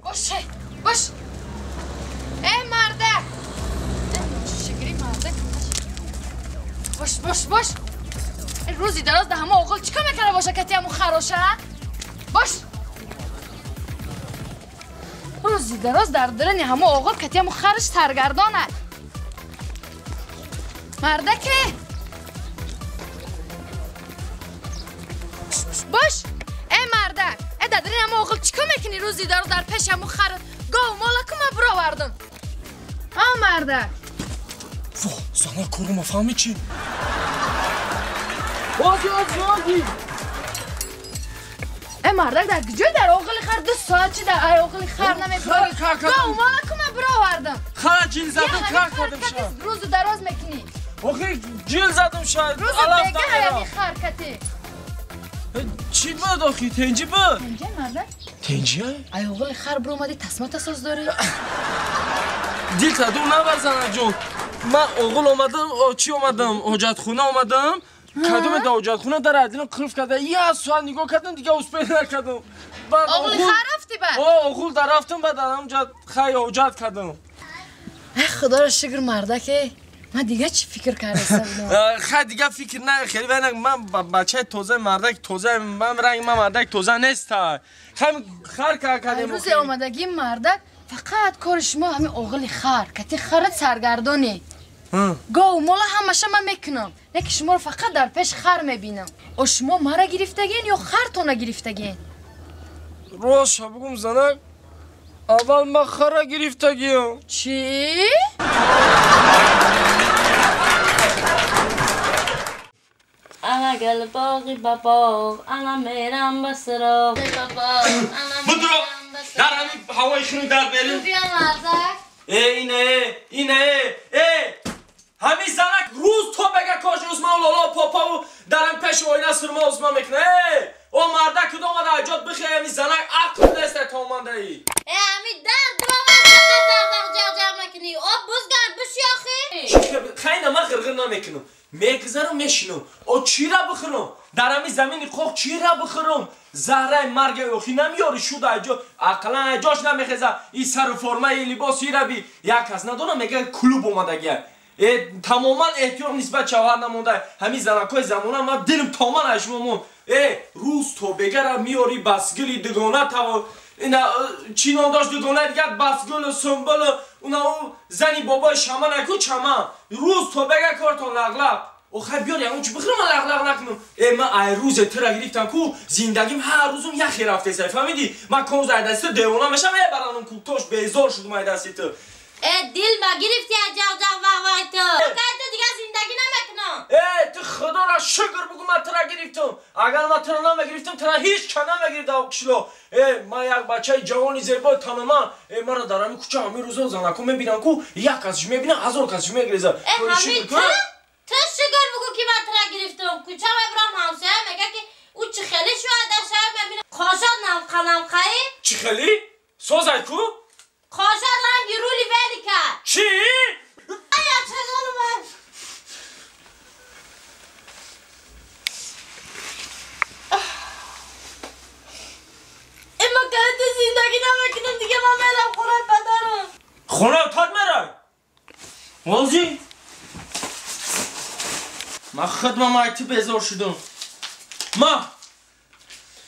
Бош, бош. Эй мардак. Шигри мардак. Бош, бош, бош. Рӯзи дароз да ҳама оғул чӣ кор мекарда боша кати ҳамун хароша? Бош. Рӯзи дароз дар дарани ҳама оғул кати ҳамун хараш саргардона. Мардаке. Бош. Эй мардак, э дар дарани ҳама оғул чӣ кор мекунӣ рӯзи дароз дар пеши ҳамун хар гов мола ку ман бировардам? А мардак. Во, зана корума фаҳмӣ чӣ? Ози, ози, ози. Э мардак дар куҷой дар оғили хар 2 соат чи дар ай оғили хар намебарӣ? Гов мола ку ман бировардам. Хара ҷил задам, кар кардам ша. Рӯзу дароз мекунӣ. Охи ҷил задам ша. Рӯзу бега ҳаями хар кати. Чӣ буд охи? Тенҷи буд? Тенҷи мардак? Тенҷи? Ай оғили хар биромадӣ тасмата соз дорӣ? Дил таду набар занаҷон. Ман оғул омадам, чӣ омадам? Ҳоҷатхона омадам. Кадоме да ҳоҷатхона дар адилам қилф карда. Як соат нигоҳ кардам, дига успел накардам. Оғули хар рафтӣ баъд? О, оғул дар рафтам, баъд ҳамҷа хай ҳоҷат кардам. Ай худоро шукр мардаке. Ман дига чӣ фикр кардаистам? Хай дига фикр на, хеле вайна ман бачаи тоза, мардак тоза, ман ранг ман мардак тоза нест. Хай хар кардем. Рӯзи омадагии мардак фақат кори шумо ҳамин оғили хар, кати харат саргардонӣ. Гов мола ҳамаша ман мекунам, не ки шуморо фақат дар пеш хар мебинам. О шумо мара гирифтагин ё хартона гирифтагин? Рост бугум занак, аввал ман хара гирифтагиям. Чӣ? Ана гул боғи ба боғ, ана мерам ба сироғ. Будро, дар ҳамин ҳавои хунук дар берун. Биё мардак. Э, ине, ине, э! Ҳамин занак рӯз то бега кош Усман лоло попаву дарам пеши оина сурма Усман мекунад. Э, о мардак куд омада аҷод бихе ҳамин занак ақл нест то омадаи. Э, ҳамин дар дуромад фақат дар ҷағ-ҷағ мекунӣ. Об бузган биши охи. Хайна ман ғирғир намекунам. Мегзарам мешинам. О чира бихӯрам? Дар ҳамин замини қоқ чира бихӯрам? Заҳраи марги охи намеёри шуда аҷо, ақлан аҷош намехеза. И сару формаи либос ира би. Як кас надонам мега клуб омадагия. Э тамоман эҳтиёт нисбат шавҳар намонда. Ҳамин занакҳои замона ман дилм томан аз шумо монд. Э рӯз то бегара меёри басгили дугона таво. Ина чӣ ном дошт дугона дигар басгулу сумбулу уна ӯ зани бобои шаман аку чаман. Рӯз то бега кортон лағлақ. Охай биёр ягон чӣ бихӯрам ман лағлақ накунам. Э ман ай рӯзе тира гирифтам ку зиндагим ҳар рӯзум яхе рафтеса. Фаҳмидӣ? Ман конз ай дасти ту девона мешам, э баранам ку тош безор шудум ай дасти ту. Э дил ма гирифти аз ҷағ-ҷағ вағвағи ту. Кай ту дига зиндагӣ намекунам. Э ту худоро шукр бугу ман тира гирифтам. Агар ман тира намегирифтам, тира ҳеҷ ка намегирифт дар қишлоқ. Э ман як бачаи ҷавони зебои таноман. Э маро дар ҳамин кӯча ҳамин рӯзо занако мебинам ку як касш мебинам, ҳазор касш мегиреза. Э ҳамин ту? Ту шукр бугу ки ман тира гирифтам. Кӯча мебарам ҳамсоя мега ки ӯ чӣ хеле шояд дар шаҳр мебинам. Қошад намқа намқаи? Чӣ хеле? Созай ку? Қошад ранги рули велика. Чӣ? Ая чағалу ман. Э ман калите зиндагӣ намекунам дига ман мерам хонаи падарам. Хонаи тат мерай? Озӣ? Ман худмам ай ту безор шудам. Ма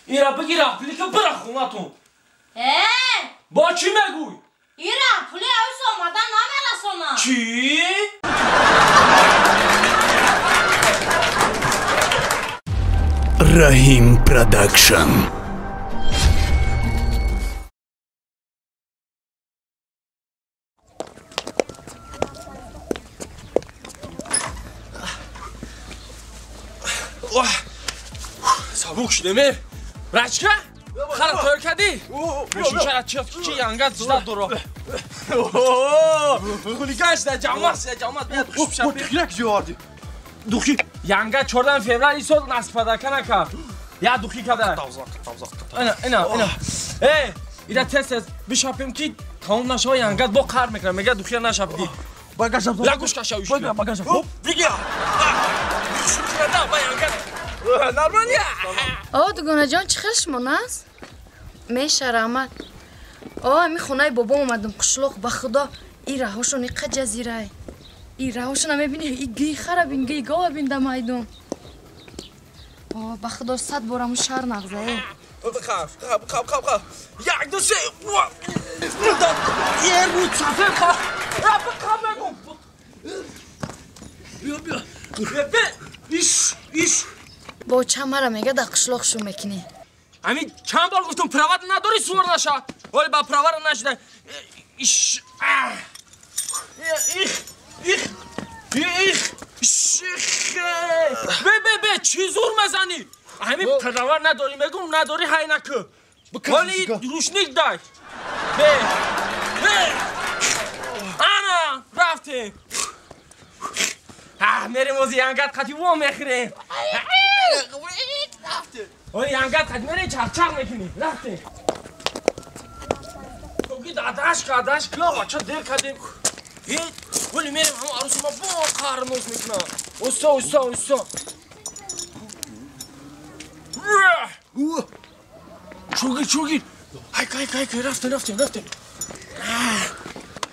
ира бигир аплика бира хонатон. Э! Бо чӣ мегӯй? Ира пули авис омадан намерасонам. Чӣ? Раҳим Продакшн. Сабук шудем, э? Рачка? Хара тайёр кардӣ? Мошинчара чи янгат ждат доро. Хулиган шуда, ҷамоат шуда, ҷамоат биёд хушб шаб. Духи куҷо овардӣ? Духи янга 14 феврал ин сол насбадака накард. Я духи када. Ина, ина, ина. Э, ира тез тез бишапем ки тамом нашава янгат бо қар мекунад. Мега духия нашапидӣ. Багажам. Лагуш каша уш. Багажам. Хоп, дига. Шукрада ба янгат. Нормально. О, дугонаҷон, чӣ хел шумо наст? Меша, раҳмат. О, ами хонаи бобом омадам қишлоқ, ба худо, и раҳошон иқа ҷазирай. И раҳошона мебини, и гии хара бин, гии гова бин да майдон. О, ба худо 100 бор аму шаҳр нағзае. Қап, қап, қап, қап, қап. Як, ду, се. Е, рӯд сафер қап. Қап, қап мегум. Биё, биё. Бе, иш, иш. Бо чанд мара мега дар қишлоқ шу мекунӣ. Ами чанд бор гуфтум права надори сувор наша. Оли ба правара нашида. Иш. Их, их, их, иш. Бе, бе, бе, чӣ зур мезанӣ? Ами права надори мегум, надори ҳай накӯ. Оли рушник дай. Бе, бе. Ана, рафтем. Мерем ози янгат қати во мехӯрем. Оли янгат қати мерем чақчақ мекунем. Рафтем. Тоги дадаш кадаш кла бача дер кардем. Оли мерем ҳама арӯси ма бо қаҳрноз мекунам. Уста, уста, уста. Чугир, чугир. Ҳай, ҳай, ҳай, рафтем, рафтем, рафтем.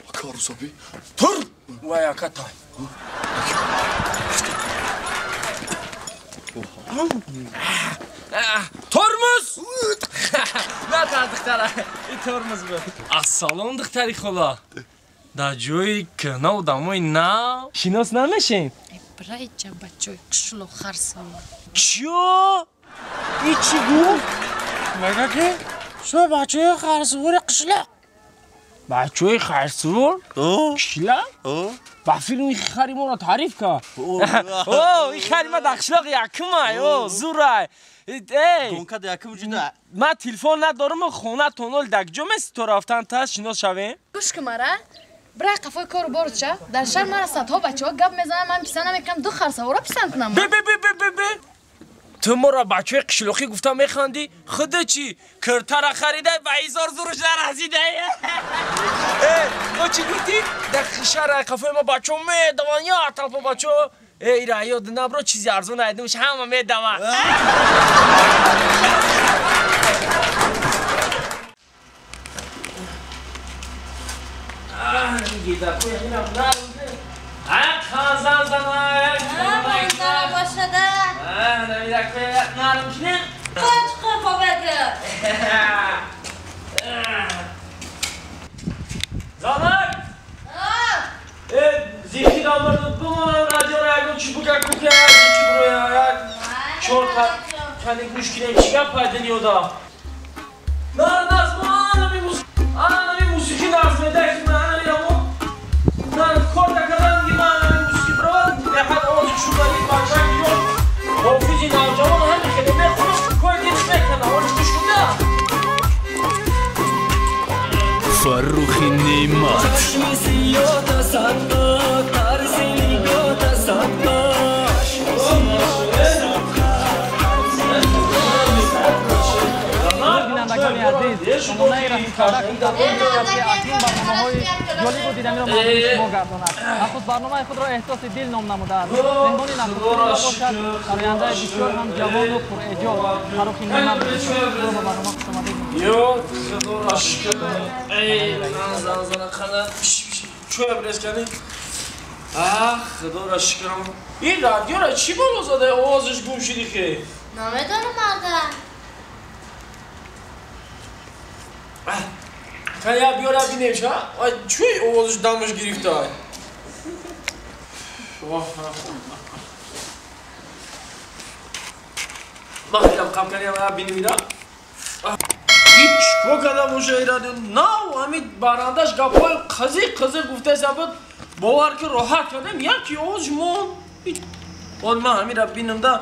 Ака арӯсаби? Тур! Вай ака тай. Тормоз! На духтара, и тормоз буд. Ассалом, духтари хола. Дар ҷои кӯҳна одамои нав шинос намешем? Брайча бачои қишлоқ харсавор. Чё? И чӣ гуфт? Мега ки шумо бачаи харсавори қишлоқ. Бачаи харсавор? Қишлоқ? Ба филми хари моро таъриф кард. О, ин хари ма дар қишлоқ якумай, о, зурай. Эй! Гонкада якум ҷуда. Ман телефон надорам, хона тонол дар куҷо меси то рафтан та шинос шавем? Гӯш кун мара. Брай қафои кору бору ча. Дар шаҳр мара садҳо бачаҳо гап мезананд, ман писанд намекунам, ду харсавора писанд кунам. Бе, бе, бе, бе, бе, бе. Ту моро бачаи қишлоқӣ гуфта механдӣ? Худо чӣ? Киртара харидай, ба ҳизор зуруш нарасидай. Э, мо чӣ гуфтӣ? Дар шаҳр қафои ма бачаҳо медаванд, я талпо бачаҳо. Э, ира ёд набро, чизи арзон айдумш ҳама медаванд. Занак! Зихи дамард бумонам радиоро ягон чӣ буга кука чӣ буроя як чор кани гӯш кинем чӣ гап пайда ниёда. Анами мусиқӣ нағз меда ки ман анами ман кор накардам ки ман анами мусиқӣ бировад беҳад овози шудаи бачаки ёш ҳофизи навҷавон ҳами хеле мехонад кори дилш мекана оли гӯш кунда. Фаррухи Неъмат. Бинандагони азиз, сомонаи Раҳим Продакшн ки акнун барномаҳои ҷолибу диданиро мақбули шумо гардонад. Нахуст барномаи худро эҳсоси дил ном намудааст. Меҳмони нахустинро бошад сарояндаи бисёр ҳам ҷавону пурэҷод Фаррухи Неъмат. Шуморо ба барнома хушомадед. Ё худоро шукр. Эй, зан қана чӯя брез кардем. Ах, худоро шукрам. Ин радиоро чӣ боло зада овозаш гум шуди хе? Намедонам ада. Я биёра бинем ша. Ай чӯй овозаш дамаш гирифта. Махилам қамкани бинем ира. Ҳеҷ кор карда боша ира нав ҳамин барандаш гапҳои қазиқ қазиқ гуфтаеса буд. Бовар ки роҳат кардем, яки овозш мон. Он ман ҳамира бинам да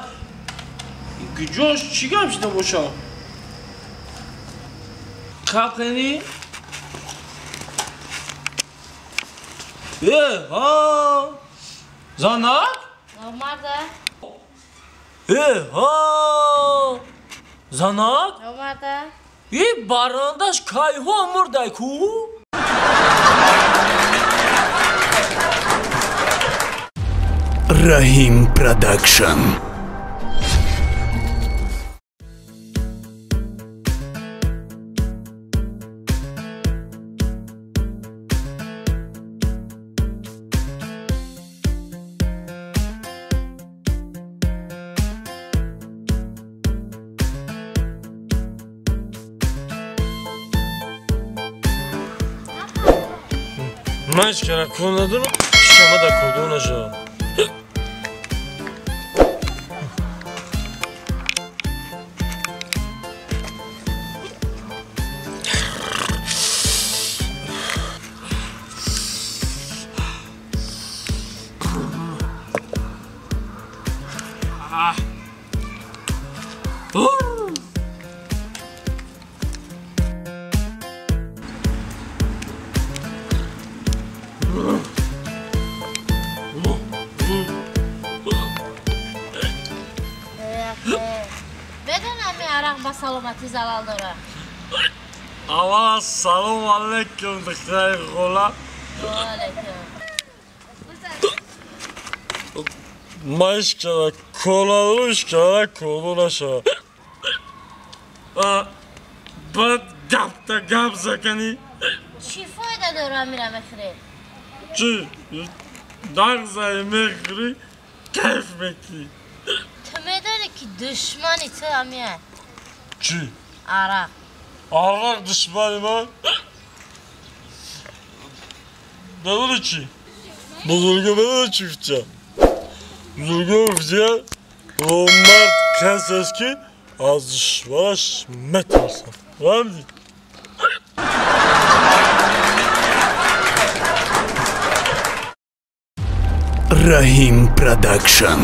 гиҷош чӣ гап шида боша? Қапқини? Э, ҳа! Занак? Омада. Э, ҳа! Занак? Омада. И барандаш кайҳо мурдай ку? Раҳим Продакшн. Ман ҳеҷ кара кор надорам, шама дар кордор нашавам. Ба саломатӣ залал дорад. Аввал салом алейкум, духтари хола. Алейкум. Ман ҳеҷ кара кор надорам, ҳеҷ кара кордор нашавам. Баъд гапта гап заканӣ. Чӣ фоида дора мира мехӯрӣ? Чӣ? Нағзаи мехӯрӣ, кайф мекунӣ. Ту медонӣ ки душмани ту амия? Чӣ? Арақ. Арақ душмани ман? Медонӣ чӣ? Бузурга медонӣ чӣ гуфтия? Бузурга гуфтия ромард касест ки аз душманаш метарсад. Фаҳмидӣ? Раҳим Продакшн.